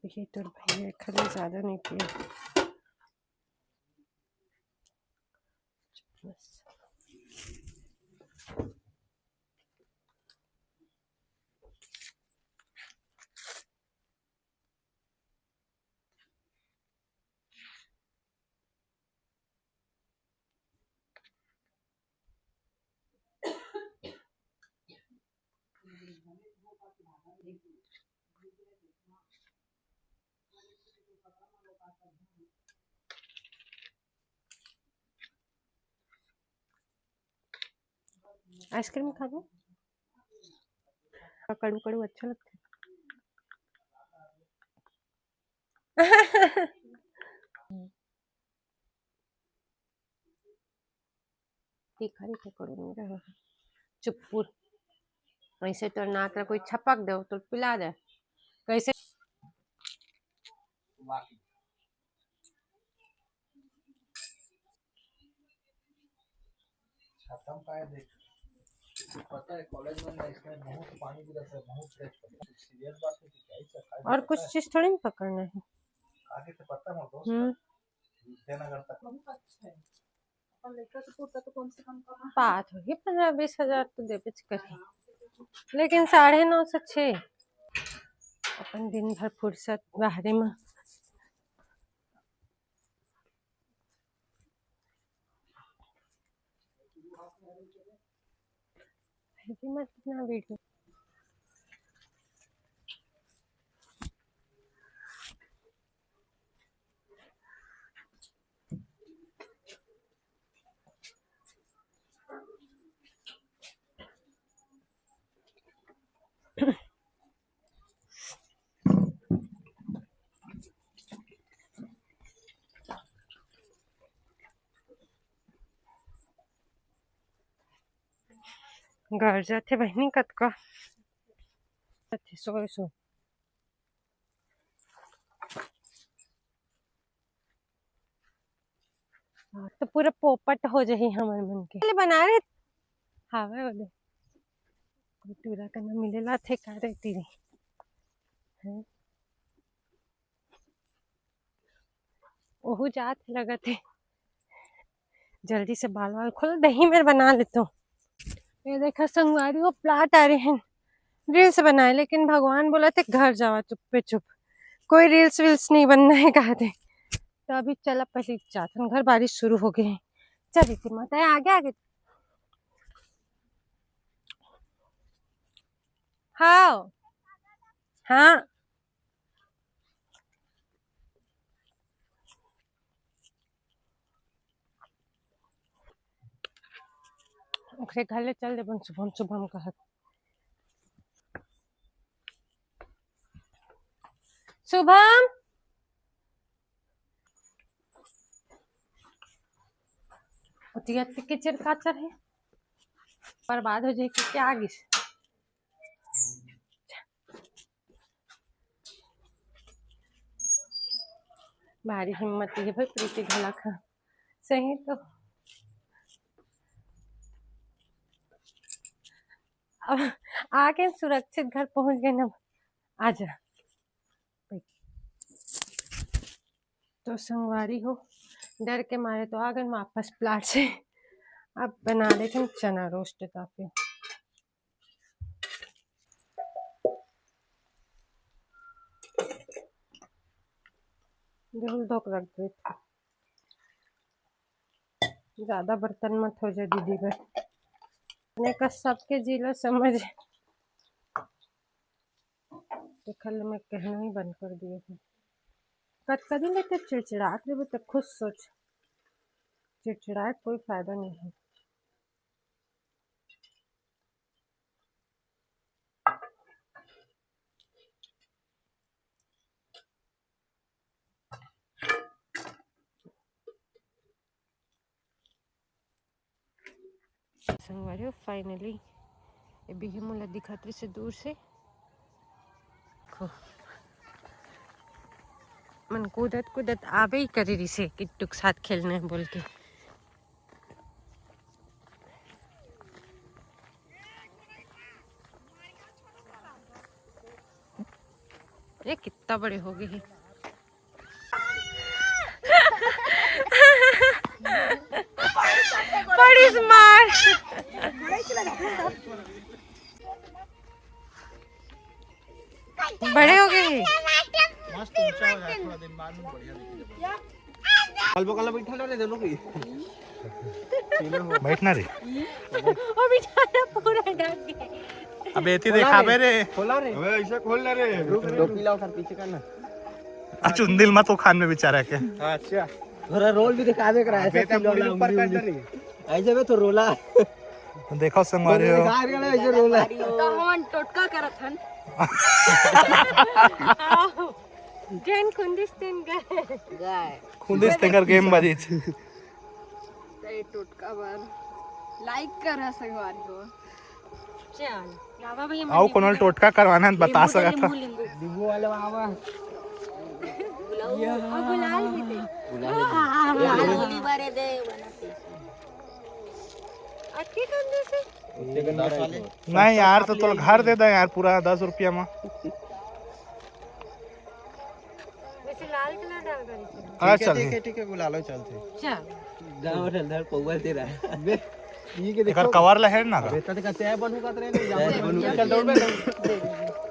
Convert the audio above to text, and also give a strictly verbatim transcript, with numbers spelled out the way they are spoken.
ये तोर भैया खाली ज्यादा नहीं पिए। बस। आइसक्रीम खाबो? कड़ू कड़ू अच्छा लगता है। तीखा तीखा कड़ू नहीं रहा। चुप्पुर। ऐसे तो नाक ला कोई छपक दे तो पिला दे। कैसे? खत्म का है देख। पता है कॉलेज में ना इसमें बहुत पानी गिरा था, बहुत तेज पानी। सीरियस बात है कि क्या ही चक्कर और कुछ चीज थोड़ी ना पकड़ना है। आगे से पता है दोस्त। हम्म। विद्यानगर तक। बहुत अच्छा है। अपन लड़का से पूछता तो कम से कम कहाँ? बात होगी पन्द्रह बीस हजार तो देबे च करही, लेकिन साढ़े नौ से छः अपन दिन भर फुर्सत बाहरे में। कितना वीडियो। घर जाथे बहिनी कतका। सोए सो। हाँ, तो पूरा पोपट हो जाही हमर मन के। पहले बना रहे। हावे वाले। कोई टूरा का ना मिले ला थे का रे तेरी। हैं? ओहू जात हे लगत हे। जल्दी से बाल वाल खोल, दही में बना लेतो। ये देखा संगवारी, वो प्लाट आ रहे हैं, रील्स बनाए, लेकिन भगवान बोला थे घर जावा चुप्पे चुप, कोई रील्स वील्स नहीं बनना है कहा थे। तो अभी चला पहले जाथन घर, बारिश शुरू हो गए हैं। चल इतनी माता है, आगे आगे। हाँ हाँ। ओकरे घर ले चल देबन शुभम शुभम कहत। शुभम, ओती अत्ती के चिर काचर है, बर्बाद हो जाए कि क्या आगिस। भारी हिम्मत है भाई प्रीति घलक ह। सही तो अब आके सुरक्षित घर पहुंच गए ना। आजा। तो संगवारी हो, डर के मारे तो आ गए वापस प्लाट से। अब बना लेते हैं चना रोस्ट ताकि धुल धोक रख दे। ज्यादा बर्तन मत हो जाए दीदी बर। अपने का सबके जिला समझ। देखल मैं कहना ही बंद कर दिए हूँ। कतका दिन ले तो चिड़चिड़ात रहे, तो खुद सोच, चिड़चिड़ाए कोई फायदा नहीं है। संगवारी हो, finally ये बिही मोला दिखत रहिसे दूर से। खो-, मन कूदत कूदत आबे ही करे रहिसे किट्टू के साथ खेलना है बोल के। ये कितना बड़े हो गए हैं। बड़ी स्मार्ट। बड़े हो गए हैं। मस्त ऊंचा हो जाए, थोड़ा दिन बाद में बढ़िया दिखेगा। कल बगल बैठा ना रे, दोनों की। बैठना रे। वो बेचारा पूरा डर गया। अब एती देखाबे रे। खोला रे। अबे ऐसे खोल ना रे। टोपी लाओ सर, पीछे का ना। आ चुंदिल मत वो खान में बेचारा के। अच्छा। थोड़ा रोल भी दिखा दे करा, ऐसे बेटा, मुड़ी ऊपर कर दे रे। ऐसे में तो रोला। देखो संगवारी हो, दिखा रहे ना, ऐसे रोला। तो हमन टोटका करत हन। जैन खुंदिस दिन गए। खुंदिस तेकर गेम बजिच। ते टोटका बर लाइक कर संगवारी हो। चल बाबा भैया आओ कोनो टोटका करवाना है बता सकत हो। नींबू वाले बाबा। गुलाल भी दे। गुलाल भी। अटके कर दे से। नहीं यार, तो तोला घर दे दे यार पूरा दस रुपया में। वैसे लाल कलर डाल कर। हाँ चल। ठीक है, ठीक है, गुलालो चलते। चल। गाँव में अंदर पौवा दे रहा है। ये के एकर कवर ला हेर ना का। बेटा का चाय बनू का तेरे नहीं चाय बनू। चल दौड़ बैठ।